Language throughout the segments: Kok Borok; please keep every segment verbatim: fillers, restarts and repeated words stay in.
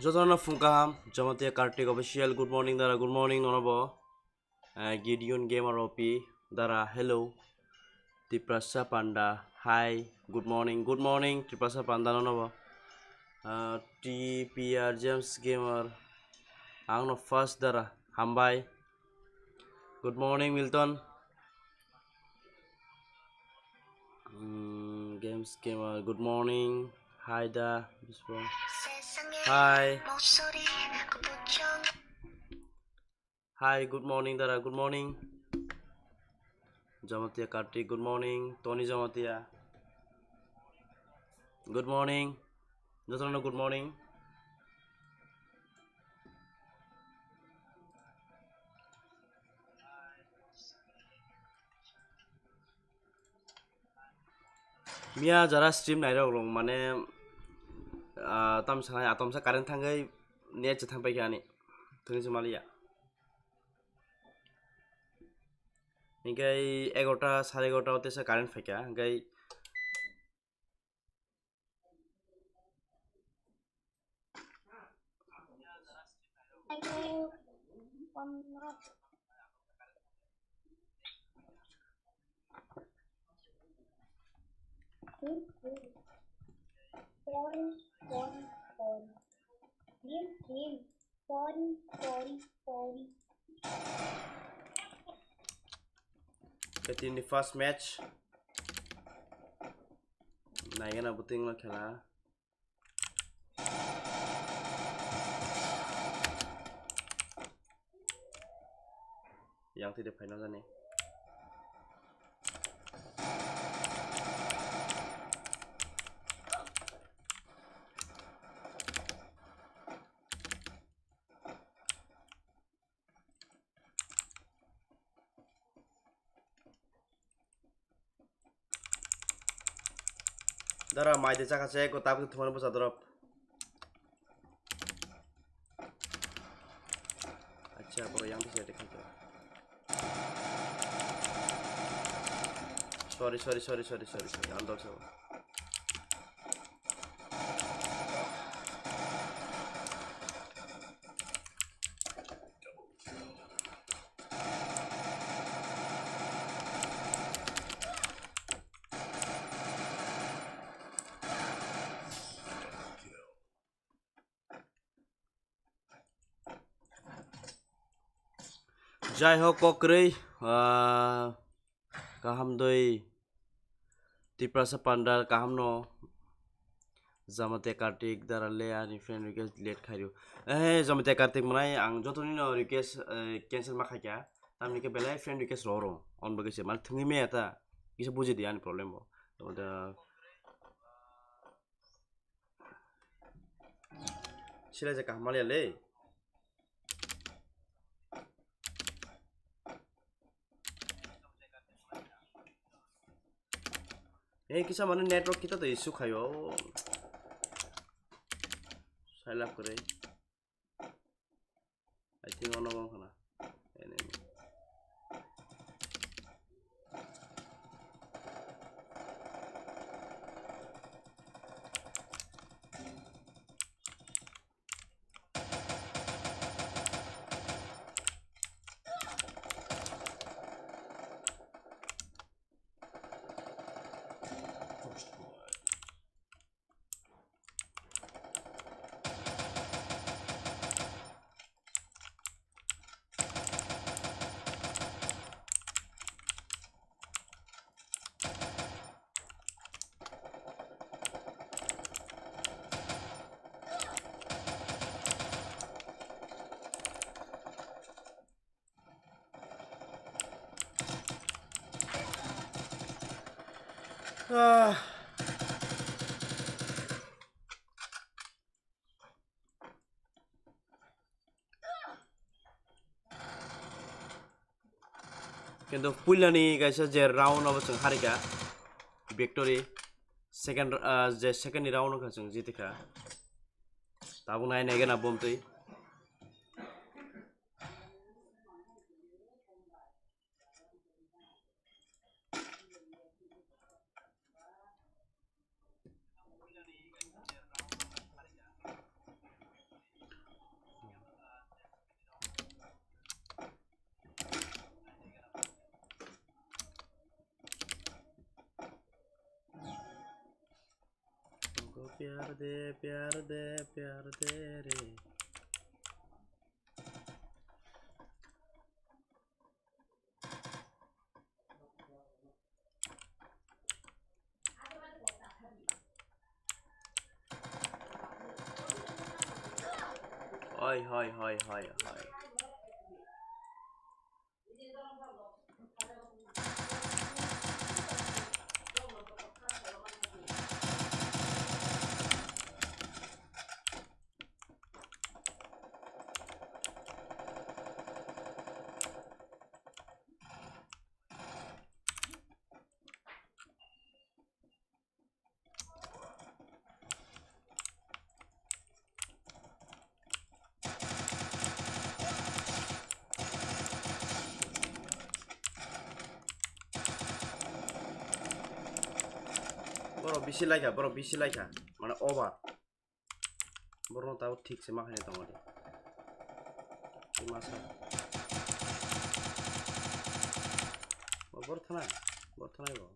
Jotono phung kaham, Jamatia Kartik Official, good morning dara, good morning nono bo. Eh, Gideon Gamer O P, dara, hello. Tiprasa Panda, hi, good morning, good morning, Tiprasa Panda nono bo. Eh, T P R James Gamer, ang no first dara, hambai. Good morning, Milton. Hmm, Games Gamer, good morning. Hi da, Biswa. Hi. Hi, good morning, dara, good morning. Jamatia Kartik, good morning. Tony Jamatia, good morning. Jotono good morning. Miya jara stream nairok rong mane, ah, tam sanai atom sa current thangwi net se thang paikha ani. Thangwi se maliya. Hinkhe egarota, sare egarota o tesa current phaikha, hinkhe Sorry, sorry, sorry. Ket ini first match. Naigana buting lo khela. Yang tidak final jani. Dara mai de chakha se ko tabuk thumani bwsa drop. Acha boro yang de se de khaito. Sorry, sorry, sorry, sorry, sorry, sorry. Andal sabo. Jai hok, kok kwrwi, ah, kaham doi, Tiprasa Panda kaham no, Jamatia Kartik dara le ani friend request delete khai rw. Eh, Jamatia Kartik manai ang joto ni no request, eh, cancel ma khai kha, tamni khe belai friend request rw rw, on bagwi se, mane thwngwi maya ta, kisa buji di ani problem bo. Tamo da, Sila je kaham maliya le. Ei kisa mane network kita to issue khayo. Silap kwrwi. I think ono wng khna. Enemy. Ah. Kintu puilani kaisa je round abo chwng harika victory, second, ah, je second ni round wngkha chwng jitikha. Tabuk nai nai gana bomtwi. प्यार दे, प्यार दे, प्यार दे रे। Hoi, hoi, hoi, hoi, hoi. Borok bisi laikha, borok bisi laikha, mane over. Borok no tabuk thik se ma khaina tongo de. Tei masa. O bor thanai, bor thanai bo.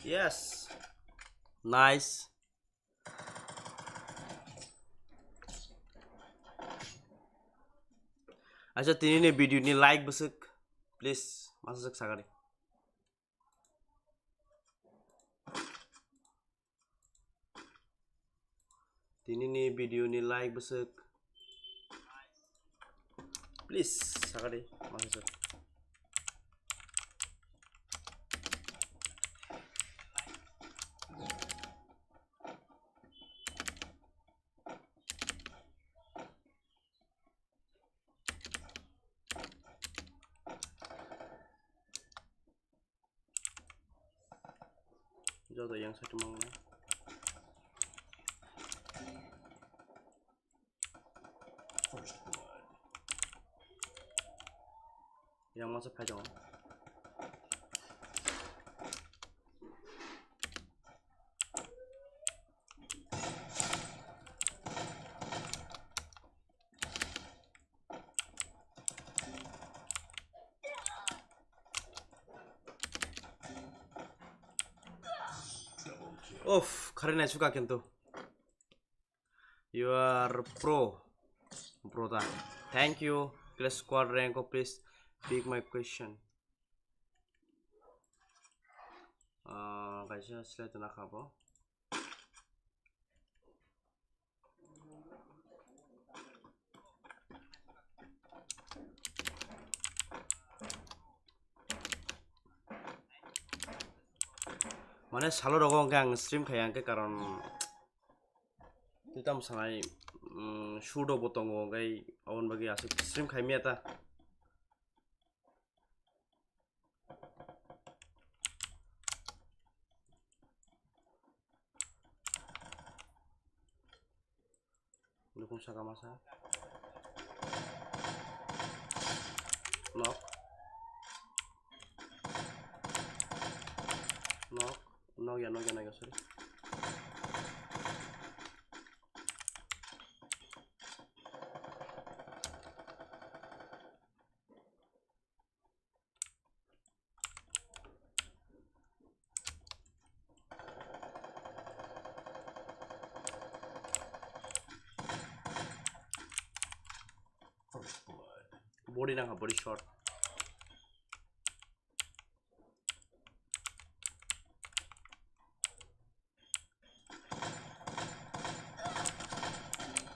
Yes. Nice. Acha, tini ni video ni like bwswk, please, masajak sagari. Tini ni video ni like bwswk, please, sagari, masajak. Joto yang satu mau na. Yang masa phai tongo. Uff, kharwi naisukha kintu. You are pro, bro da. Thank you. Clash squad rank, please pick my question. Ah, kaisa select na kha bo. Mane salo rogo hwnkhe ang stream khaiya hwnkhe, karon twi tamo sanai, mm, shoot rokbo tongo, hwnkhe aboni bagwi aswk stream khaimya ta. Nukung saka masa. Nok. Nok. Nok ya, nok ya, nok ya, sorry. Body nang ha, body shot.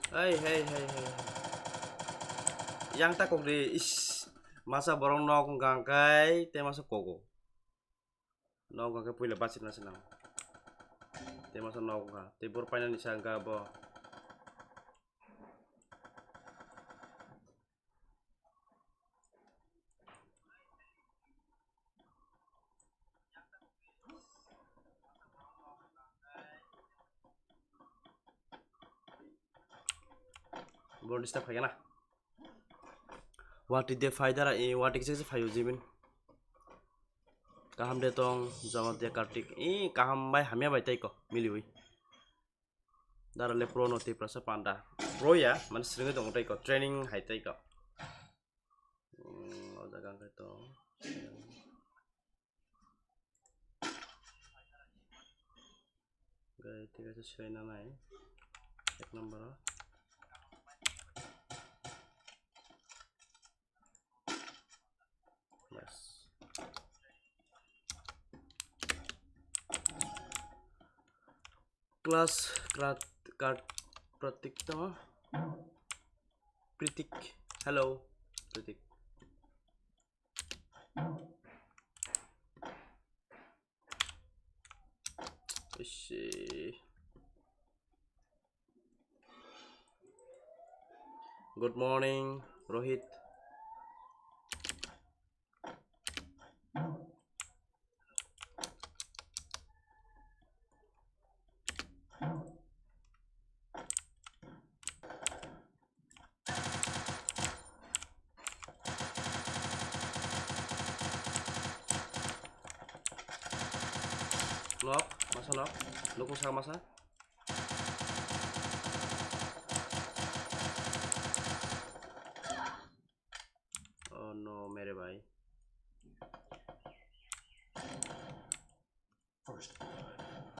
Hey, hey, hey, hey, hey. Yang ta kok di, is. Masa borok nok wngkha kai, te masa kogo. Nok wngkha kai puila bachina sinang. Te masa nok wngkha, te bor paina ni sa wngkha bo. Bro, disturb khaikhe na. Watwi de phai dara, e, watwi kisa kisa phaio Jimin. Kaham de tong, Jamatia Kartik. E, kaham bai hamya bai tei ko, miliwi. Dara le pro no tei prasa panda. Pro ya, man sringi dong tei ko, training hai tei ko. Hmm, o jaga ang to. Gai tei kaisa soi na nai. Ek number o. Yes. Class card card Pratik tamo. Pritik. Hello. Pritik. Ishi. Good morning, Rohit. Nok, masa nok, nukung saka masa.